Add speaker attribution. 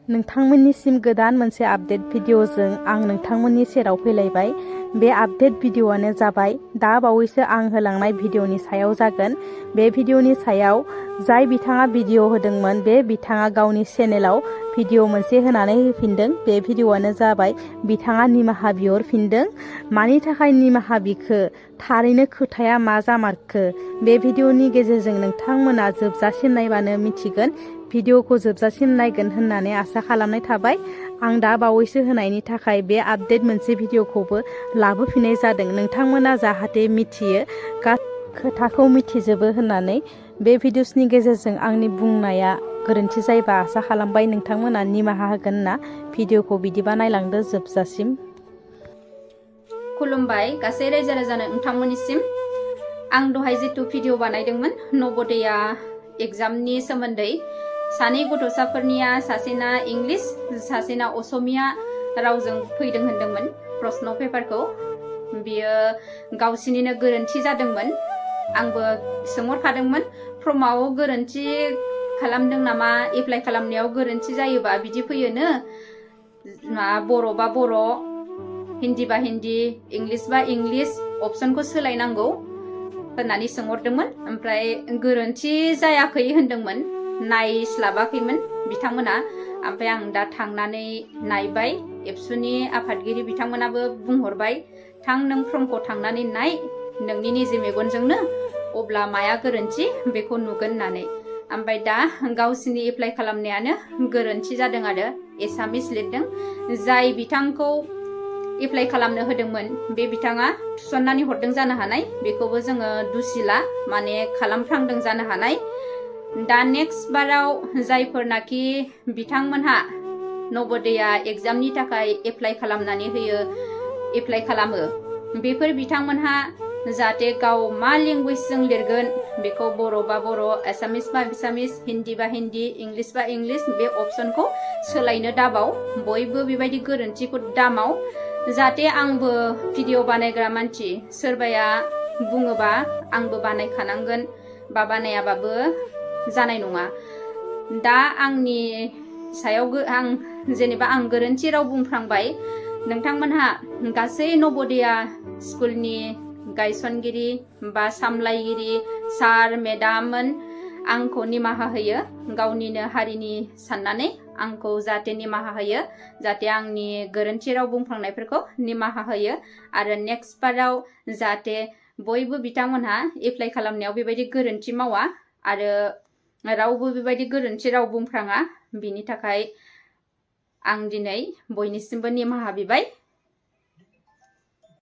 Speaker 1: नोंथांमोननिसिम गोदान मोनसे आपडेट भिडिअजों आं नोंथांमोननि सेराव फैलायबाय। बे आपडेट भिडिअआनो जाबाय दा बावैसो आं होलांनाय भिडिअनि सायाव जागोन। बे भिडिअनि सायाव जाय बिथाङा भिडिअ होदोंमोन बे बिथाङा गावनि चेनेलाव भिडिअ मोनसे होनानै होफिनदों। बे भिडिअआनो जाबाय बिथाङा निमाहा बिहरफिनदों। मानि थाखाय निमाहा बिखो, थारैनो खोथाया मा जामारखो, बे भिडिअनि गेजेरजों नोंथांमोना जोबजासिम नायबानो मिथिगोन। भिडिअखौ जोबजासिम नायगोन होननानै आसा खालामनाय थाबाय। आं दा बावैसो होनायनि थाखाय बे आपडेट मोनसे भिडिअखौबो लाबोफिननाय जादों। नोंथांमोना जाहाथे मिथियो, खोथाखौ मिथिजोबो होननानै। बे भिडिअसनि गेजेरजों आंनि बुंनाया गोरोन्थि जायोबा आसा खालामबाय नोंथांमोना निमाहा होगोन होनना। भिडिअखौ बिदिबा नायलांदो जोबजासिम।
Speaker 2: खुलुमबाय गासै रायजो राजानो नोंथांमोननिसिम। आं दहाय जितु भिडिअ बानायदोंमोन नवोदया एग्जामनि सोमोन्दै। सानै गथ'साफोरनिया सासेना इंलिश, सासेना असमिया रावजों फैदों होनदोंमोन प्रश्न पेपारखौ। बियो गावसिनिनो गोरोन्थि जादोंमोन। आंबो सोंहरखादोंमोन फर्माव गोरोन्थि खालामदों नामा, एप्लाइ खालामनायाव गोरोन्थि जायोबा बिदि फैयोनो, बर' बा बर', हिन्दी बा हिन्दी, इंलिश बा इंलिश अपसनखौ सोलायनांगौ होननानै सोंहरदोंमोन। ओमफ्राय गोरोन्थि जायाखै होनदोंमोन, नायस्लाबाखैमोन बिथांमोना। ओमफ्राय आं दा थांनानै नायबाय। एबसुनि आफादगिरि बिथांमोनाबो बुंहरबाय, थां नों फर्मखौ थांनानै नाय नोंनि निजे मेगनजोंनो, अब्ला माया गोरोन्थि बेखौ नुगोन होननानै। ओमफ्राय दा गावसिनि एप्लाइ खालामनायानो गोरोन्थि जादों आरो एसामिस लिरदों। जाय बिथांखौ एप्लाइ खालामनो होदोंमोन बे बिथाङा थिसननानै हरदों जानो हानाय। बेखौबो जोङो दुसिला, माने खालामफ्लांदों जानो हानाय। दा नेक्स्ट बाराव जायफोरनाखि बिथांमोनहा नवोदया एग्जामनि थाखाय एप्लाइ खालामनानै होयो, एप्लाइ खालामो, बेफोर बिथांमोनहा जाहाथे गाव मा लेंगुवेजजों लिरगोन बेखौ बर' बा बर', एसामिस बा एसामिस, हिन्दी बा हिन्दी, इंलिश बा इंलिश बे अपसनखौ सोलायनो दाबाव। बयबो बेबायदि गोरोन्थिखौ दामाव। जाहाथे आंबो भिडिअ बानायग्रा मानसि, सोरबाया बुङोबा आंबो बानायखानांगोन बा बानायाबाबो जानाय नङा। दा आंनि सायाव जेनेबा आं गोरोन्थि राव बुंफ्रांबाय। नोंथांमोनहा गासै नवोदया स्कुलनि गायसनगिरि बा सामलायगिरि सार मेडाममोन आंखौ निमाहा होयो। गावनिनो हारिनि साननानै आंखौ जाहाथे निमाहा होयो, जाहाथे आंनि गोरोन्थि राव बुंफ्लांनायफोरखौ निमाहा होयो। आरो नेक्स्ट बाराव जाहाथे बयबो बिथांमोनहा एप्लाइ खालामनायाव बेबायदि गोरोन्थि मावा आरो रावबो बेबायदि गोरोन्थि राव बुंफ्राङा। बिनि थाखाय आं दिनै बयनिसिमबो निमाहा बिबाय।